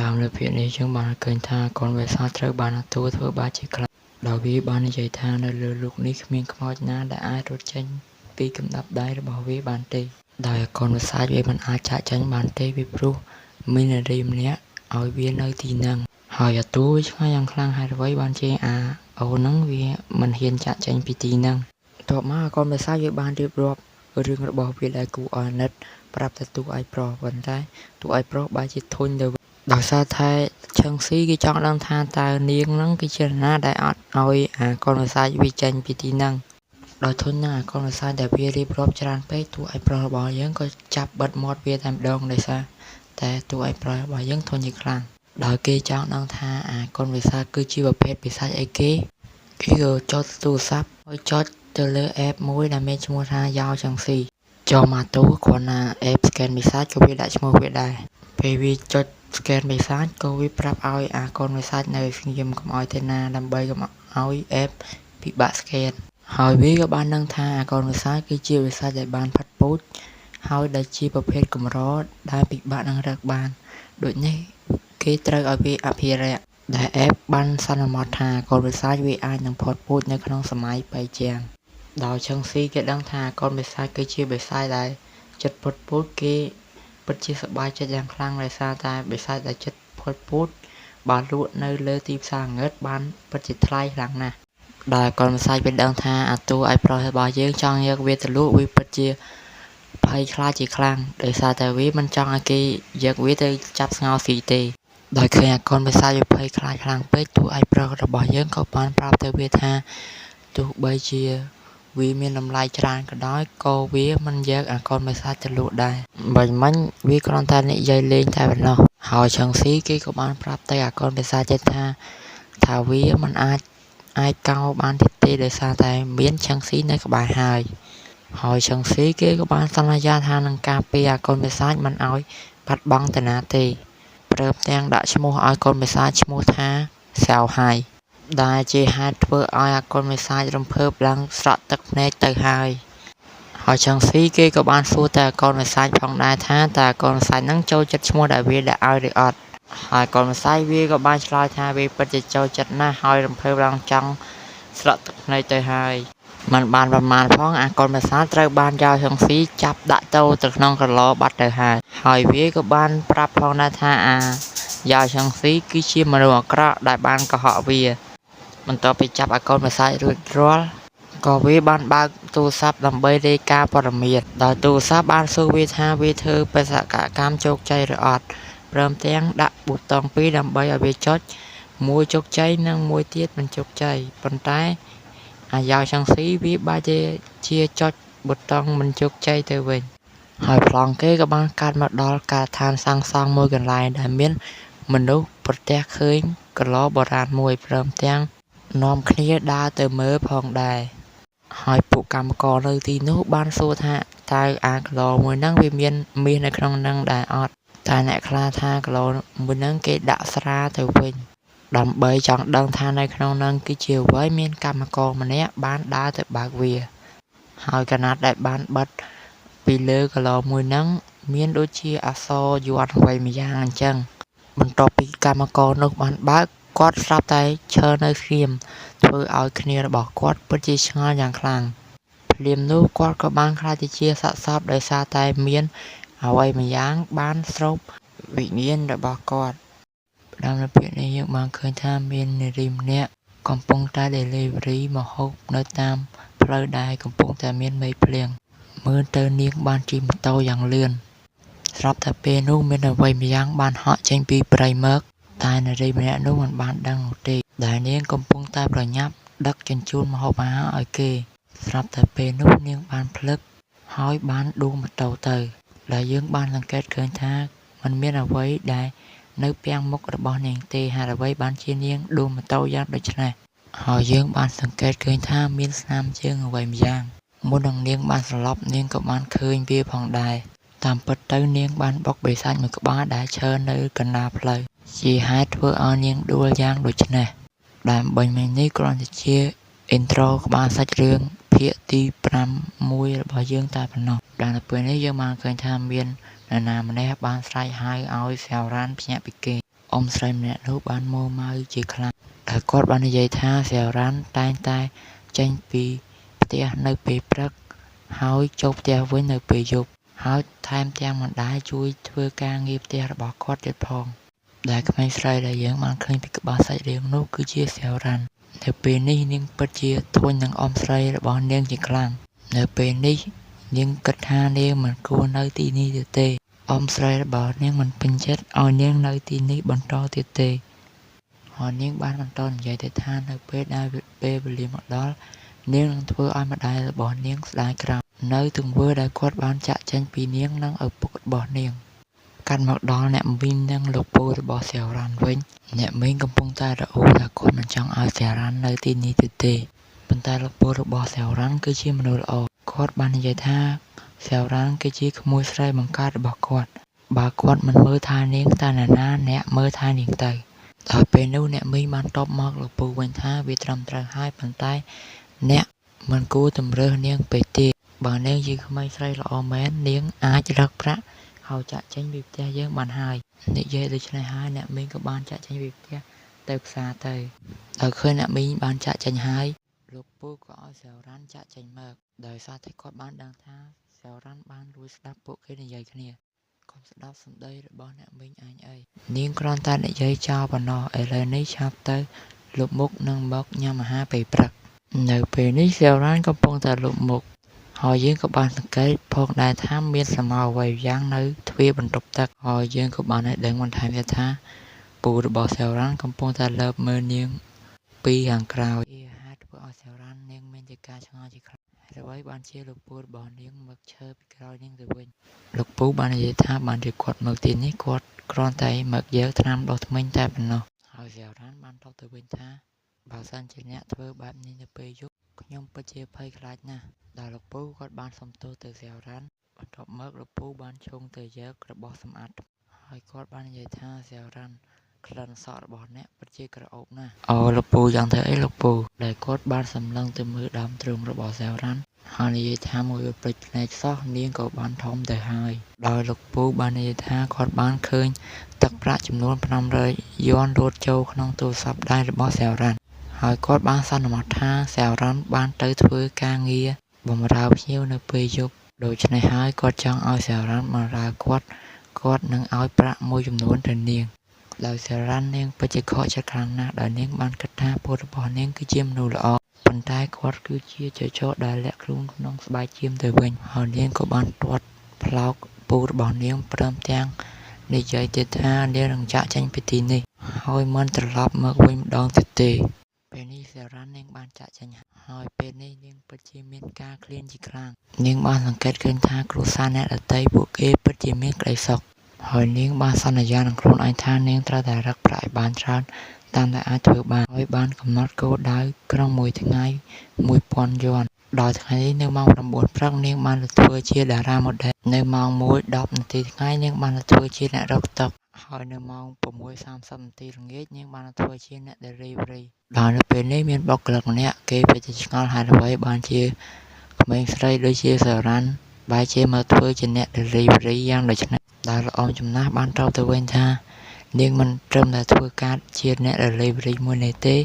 ដើមលើភាគនេះយើងបានឃើញថាកូនបិសាចត្រូវបានអាតួធ្វើបាបជាខ្លាំងដោយវាបាននិយាយថានៅលើលោកនេះគ្មានខ្មោចណាដែលអាចរត់ចេញពីកណ្ដាប់ដៃរបស់វាបានទេដោយកូនបិសាចវាមិនអាចចាកចេញបានទេពីព្រោះមាននារីម្នាក់ឲ្យវានៅទីហ្នឹងហើយអាតួវាឆ្ងាយយ៉ាងខ្លាំងហេតុអ្វីបានជាអាអូនហ្នឹងវាមិនហ៊ានចាកចេញពីទីហ្នឹងបន្ទាប់មកអាកូនបិសាចវាបានរៀបរាប់រឿងរបស់វាដែលគួរឲ្យអាណិតប្រាប់ទៅតួឯកប្រុសប៉ុន្តែតួឯកប្រុសបែរជាធុញទៅដោយសារតែឈឹងស៊ីគេចង់ដឹងថាតើនាងហ្នឹងគឺជានរណាដែលអត់ឲ្យអាកូនបិសាចវាចេញពីទីហ្នឹងដោយធុញនឹងអាកូនបិសាចដែលវារៀបរាប់ច្រើនពេកតួឯកប្រុសរបស់យើងក៏ចាប់បិទមាត់វាតែម្ដងដោយសារតែតួឯកប្រុសរបស់យើងធុញជាខ្លាំងដោយគេចង់ដឹងថាអាកូនបិសាចគឺជាប្រភេទបិសាចអីគេគេក៏ចុចទូរស័ព្ទហើយចុចទៅលើ app មួយដែលមានឈ្មោះថាយ៉ាវឆឹងស៊ីចុះមកទូគ្រាន់តែ app scan បិសាចក៏វាដាក់ឈ្មោះវាដែរពេលវាចុច scan បិសាចក៏វាប្រាប់ឲ្យអាកូនបិសាចនៅស្ងៀមកុំឲ្យទៅណាដើម្បីកុំឲ្យ app ពិបាក scan ហើយវាក៏បានដឹងថាអាកូនបិសាចគឺជាបិសាចដែលបានផាត់ពូជហើយដែលជាប្រភេទកម្រដែលពិបាកនឹងរកបានដូចនេះគេត្រូវឲ្យវាអភិរក្សដែល app បានសន្មតថាកូនបិសាចវាអាចនឹងផុតពូជនៅក្នុងសម័យបៃជាងដោយឈឹងស៊ីគេដឹងថាកូនបិសាចគឺជាបិសាចដែលចិត្តផុតពូជគេពិតជាសប្បាយចិត្តយ៉ាងខ្លាំងដោយសារតែបិសាចដែលចិត្តផុតពូជបើលក់នៅលើទីផ្សារងឹតបានពិតជាថ្លៃខ្លាំងណាស់ដែលកូនបិសាចវាដឹងថាអាតួឯកប្រុសរបស់យើងចង់យកវាទៅលក់វាពិតជាភ័យខ្លាចជាខ្លាំងដោយសារតែវាមិនចង់ឲ្យគេយកវាទៅចាប់ស្ងោរស៊ីទេដោយឃើញអាកូនបិសាចវាភ័យខ្លាចខ្លាំងពេកតួឯកប្រុសរបស់យើងក៏បានប្រាប់ទៅវាថាទោះបីជាវាមានតម្លៃច្រើនក៏ដោយក៏វាមិនយកអាកូនបិសាចទៅលក់ដែរបាញ់មិញវាគ្រាន់តែនិយាយលេងតែប៉ុណ្ណោះហើយឆឹងស៊ីគេក៏បានប្រាប់ទៅអាកូនបិសាចទៀតថាវាមិនអាចឯកោបានទៀតទេដោយសារតែមានឆឹងស៊ីនៅក្បែរហើយហើយឆឹងស៊ីគេក៏បានសន្យាថានឹងការពារអាកូនបិសាចមិនឲ្យបាត់បង់ទៅណាទេព្រមទាំងដាក់ឈ្មោះឲ្យកូនបិសាចឈ្មោះថាសែវហៃដែលជាហេតុធ្វើឲ្យអាកូនបិសាចរំភើបឡើងស្រក់ទឹកភ្នែកទៅហើយហើយឆឹងស៊ីគេក៏បានសួរទៅអាកូនបិសាចផងដែរថាតើអាកូនបិសាចហ្នឹងចូលចិត្តឈ្មោះដែលវាដាក់ឲ្យឬអត់ហើយកូនបិសាចវាក៏បានឆ្លើយថាវាពិតជាចូលចិត្តណាស់ហើយរំភើបឡើងចង់ស្រក់ទឹកភ្នែកទៅហើយមិនបានប្រមាណផងអាកូនបិសាចត្រូវបានយ៉ាវឆឹងស៊ីចាប់ដាក់ចូលទៅក្នុងក្រឡបាត់ទៅហើយហើយវាក៏បានប្រាប់ផងដែរថាអាយ៉ាវឆឹងស៊ីគឺជាមនុស្សអាក្រក់ដែលបានកុហកវាបន្ទាប់ពីចាប់អាកូនបិសាចរួចរាល់ក៏វាបានបើកទូរស័ព្ទដើម្បីរាយការណ៍ព័ត៌មានដោយទូរស័ព្ទបានសួរវាថាវាធ្វើបេសកកម្មជោគជ័យឬអត់ព្រមទាំងដាក់ប៊ូតុងពីរដើម្បីឲ្យវាចុចមួយជោគជ័យនិងមួយទៀតមិនជោគជ័យប៉ុន្តែអាយ៉ាវឆឹងស៊ីវាបែរជាចុចប៊ូតុងមិនជោគជ័យទៅវិញហើយប្លង់គេក៏បានកាត់មកដល់ការដ្ឋានសាងសង់មួយកន្លែងដែលមានមនុស្សប្រទះឃើញក្រឡបុរាណមួយព្រមទាំងនាំគ្នាដើរទៅមើលផងដែរហើយពួកកម្មករនៅទីនោះបានសួរថាតើអាក្រឡមួយហ្នឹងវាមានមាសនៅក្នុងហ្នឹងដែរអត់តែអ្នកខ្លះថាក្រឡមួយហ្នឹងគេដាក់ស្រាទៅវិញដើម្បីចង់ដឹងថានៅក្នុងហ្នឹងគឺជាអ្វីមានកម្មករម្នាក់បានដើរទៅបើកវាហើយកណាត់ដែលបានបិទពីលើក្រឡមួយហ្នឹងមានដូចជាអក្សរយ័ន្តអ្វីម្យ៉ាងអញ្ចឹងបន្ទាប់ពីកម្មករនោះបានបើកគាត់ស្រាប់តែឈរនៅស្ងៀមធ្វើឲ្យគ្នារបស់គាត់ពិតជាឆ្ងល់យ៉ាងខ្លាំងភ្លាមនោះគាត់ក៏បានក្លាយទៅជាសាកសពដោយសារតែមានអ្វីម្យ៉ាងបានស្រូបវិញ្ញាណរបស់គាត់ដើមនៅភាគនេះយើងបានឃើញថាមាននារីម្នាក់កំពុងតែ delivery ម្ហូបនៅតាមផ្លូវដែលកំពុងតែមានមេឃភ្លៀងមើលទៅនាងបានជិះម៉ូតូយ៉ាងលឿនស្រាប់តែពេលនោះមានអ្វីម្យ៉ាងបានហក់ចេញពីព្រៃមកតែនារីម្នាក់នោះមិនបានដឹងនោះទេដែលនាងកំពុងតែប្រញាប់ដឹកជញ្ជូនម្ហូបអាហារឲ្យគេស្រាប់តែពេលនោះនាងបានភ្លឹកហើយបានដួលម៉ូតូទៅដែលយើងបានសង្កេតឃើញថាมันមានអ្វីដែលនៅពាំងមុខរបស់នាងទេហេតុអ្វីបានជានាងដួលម៉ូតូយ៉ាងដូចនេះហើយយើងបានសង្កេតឃើញថាមានស្នាមជើងអ្វីម្យ៉ាងមុននឹងនាងបានសន្លប់នាងក៏បានឃើញវាផងដែរតាមពិតទៅនាងបានបុកបិសាចមួយក្បាលដែលឈរនៅកណ្ដាលផ្លូវជាហេតុធ្វើឲ្យនាងដួលយ៉ាងដូចនេះដែលបាញ់មិញនេះគ្រាន់តែជា intro ក្បាលសាច់រឿងភាគទី5មួយរបស់យើងតែប៉ុណ្ណោះដែលនៅពេលនេះយើងបានឃើញថាមាននរណាម្នាក់បានស្រែកហៅឲ្យសែវរ៉ានភ្ញាក់ពីគេ អ៊ំស្រីម្នាក់នោះបានមួម៉ៅជាខ្លាំងដោយគាត់បាននិយាយថាសែវរ៉ាន់តែងតែចេញពីផ្ទះនៅពេលព្រឹកហើយចូលផ្ទះវិញនៅពេលយប់ហើយថែមទាំងមិនដែលជួយធ្វើការងារផ្ទះរបស់គាត់ទៀតផងដែលក្មេងស្រីដែលយើងបានឃើញពីក្បាលសាច់រឿងនោះគឺជាសែវរ៉ាន់នៅពេលនេះនាងពិតជាធុញនឹងអ៊ំស្រីរបស់នាងជាខ្លាំងនៅពេលនេះនាងគិតថានាងមិនគួរនៅទីនេះទៀតទេអ៊ំស្រីរបស់នាងមិនពេញចិត្តឲ្យនាងនៅទីនេះបន្តទៀតទេហើយនាងបានបន្តនិយាយទៀតថានៅពេលដែលពេលវេលាមកដល់នាងនឹងធ្វើឲ្យម្ដាយរបស់នាងស្ដាយក្រោយនៅទង្វើដែលគាត់បានចាក់ចេញពីនាងនិងឪពុករបស់នាងកាត់មកដល់អ្នកមីងនិងលោកពូរបស់សែវរ៉ាន់វិញអ្នកមីងកំពុងតែរអ៊ូថាគាត់មិនចង់ឲ្យសែវរ៉ាន់នៅទីនេះទៀតទេប៉ុន្តែលោកពូរបស់សែវរ៉ាន់គឺជាមនុស្សល្អគាត់បាននិយាយថាសែវរ៉ាន់គឺជាក្មួយស្រីបង្កើតរបស់គាត់បើគាត់មិនមើលថែនាងតើអ្នកណាអ្នកមើលថែនាងទៅដល់ពេលនោះអ្នកមីងបានតបមកលោកពូវិញថាវាត្រឹមត្រូវហើយប៉ុន្តែអ្នកមិនគួរតម្រើសនាងពេកទេបើនាងជាក្មេងស្រីល្អមែននាងអាចរកប្រាក់ហើយចាក់ចេញពីផ្ទះយើងបានហើយនិយាយដូច្នេះហើយអ្នកមីងក៏បានចាក់ចេញពីផ្ទះទៅផ្សារទៅដោយឃើញអ្នកមីងបានចាក់ចេញហើយលោកពូក៏ឲ្យសែវរ៉ាន់ចាក់ចេញមកដោយសារតែគាត់បានដឹងថាសែវរ៉ាន់បានលួចស្ដាប់ពួកគេនិយាយគ្នាកុំស្ដាប់សម្ដីរបស់អ្នកមីងឯងអីនាងគ្រាន់តែនិយាយចោលប៉ុណ្ណោះឥឡូវនេះឆាប់ទៅលុបមុខនិងមកញ៉ាំអាហារពេលព្រឹកនៅពេលនេះសែវរ៉ាន់កំពុងតែលុបមុខហើយយើងក៏បានសង្កេតផងដែរថាមានស្រមោលអ្វីយ៉ាងនៅទ្វារបន្ទប់ទឹកហើយយើងក៏បានឲ្យដឹងបន្ថែមទៀតថាពូរបស់សែវរ៉ាន់កំពុងតែលបមើលនាងពីខាងក្រោយជាហេតុធ្វើឲ្យសែវរ៉ាន់នាងមានជាការឆ្ងល់ជាខ្លាំងអ្វីបានជាលោកពូរបស់នាងមកឈើពីក្រោយនាងទៅវិញលោកពូបាននិយាយថាបានជាគាត់មកទីនេះគាត់គ្រាន់តែមកយកថ្នាំដុសធ្មេញតែប៉ុណ្ណោះហើយសែវរ៉ាន់បានតបទៅវិញថាបើសិនជាអ្នកធ្វើបែបនេះនៅពេលយប់ខ្ញុំពិតជាភ័យខ្លាចណាស់ដល់លោកពូគាត់បានសុំទោសទៅសែវរ៉ាន់បន្ទាប់មកលោកពូបានឈោងទៅយករបស់សម្អាតហើយគាត់បាននិយាយថាសែវរ៉ាន់ក្លិនសក់របស់អ្នកពិតជាក្រអូបណាស់អូលោកពូយ៉ាងទៅអីលោកពូដែលគាត់បានសម្លឹងទៅមើលដើមទ្រូងរបស់សែវរ៉ាន់ហើយនិយាយថាមួយព្រិចភ្នែកសោះនាងក៏បានធំទៅហើយដោយលោកពូបាននិយាយថាគាត់បានឃើញទឹកប្រាក់ចំនួន500យួនលោតចូលក្នុងទូរស័ព្ទដៃរបស់សែវរ៉ាន់ហើយគាត់បានសន្មតថាសែវរ៉ាន់បានទៅធ្វើការងារបម្រើភ្ញៀវនៅពេលយប់ដូច្នេះហើយគាត់ចង់ឲ្យសែវរ៉ាន់បម្រើគាត់គាត់នឹងឲ្យប្រាក់មួយចំនួនទៅនាងដោយសែវរ៉ាន់នាងពិតជាខកចិត្តខ្លាំងណាស់ដោយនាងបានគិតថាពូរបស់នាងគឺជាមនុស្សល្អប៉ុន្តែគាត់គឺជាចចកដែលលាក់ខ្លួនក្នុងស្បែកចៀមទៅវិញហើយនាងក៏បានទាត់ផ្លោកពូរបស់នាងព្រមទាំងនិយាយទៀតថានាងនឹងចាក់ចេញពីទីនេះហើយមិនត្រឡប់មកវិញម្ដងទៀតទេពេលនេះសែរ៉ាន់នាងបានចាក់ចេញហើយពេលនេះនាងពិតជាមានការឃ្លានជាខ្លាំងនាងបានសង្កេតឃើញថាគ្រួសារអ្នកដទៃពួកគេពិតជាមានក្តីសុខហើយនាងបានសន្យានឹងខ្លួនឯងថានាងត្រូវតែរកប្រាក់ឲ្យបានច្រើនតាមដែលអាចធ្វើបានហើយបានកំណត់គោលដៅក្នុងមួយថ្ងៃ1000យួនដោយថ្ងៃនេះនៅម៉ោង9ព្រឹកនាងបានទៅធ្វើជាតារាម៉ូដែលនៅម៉ោង1:10នាទីថ្ងៃនាងបានទៅធ្វើជាអ្នករកតុហើយនៅម៉ោង6:30នាទីល្ងាចនាងបានទៅធ្វើជាអ្នក delivery ដោយនៅពេលនេះមានបុគ្គលិកម្នាក់គេពិតជាឆ្ងល់ហេតុអ្វីបានជាក្មេងស្រីដូចជាសែវរ៉ាន់បែរជាមកធ្វើជាអ្នក delivery យ៉ាងដូចនេះដោយលោកអមចំណាស់បានតបទៅវិញថានាងមិនត្រឹមតែធ្វើការជាអ្នក delivery មួយនេះទេ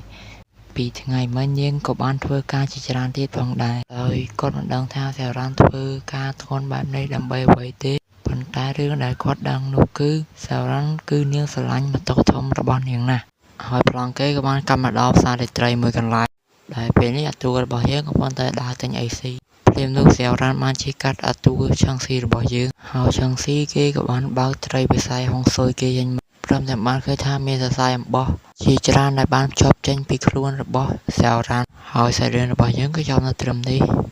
ពីថ្ងៃមិញនាងក៏បានធ្វើការជាច្រើនទៀតផងដែរដោយគាត់មិនដឹងថាសែវរ៉ាន់ធ្វើការធ្ងន់បែបនេះដើម្បីអ្វីទេប៉ុន្តែរឿងដែលគាត់ដឹងនោះគឺសែវរ៉ាន់គឺនាងស្រឡាញ់ម៉ូតូធំរបស់នាងណាស់ហើយប្លង់គេក៏បានកាត់មកដល់ផ្សាររាត្រីមួយកន្លែងដែលពេលនេះអាតួរបស់យើងកំពុងតែដើរទិញអីស៊ីភ្លាមនោះសែវរ៉ាន់បានជិះកាត់អាតួឆឹងស៊ីរបស់យើងហើយឆឹងស៊ីគេក៏បានបើកត្រីវិស័យហុងស៊ុយគេចេញមកព្រមទាំងបានឃើញថាមានសរសៃអំបោះជាច្រើនដែលបានភ្ជាប់ចេញពីខ្លួនរបស់សែវរ៉ាន់ហើយសាច់រឿងរបស់យើងក៏ចប់នៅត្រឹមនេះ។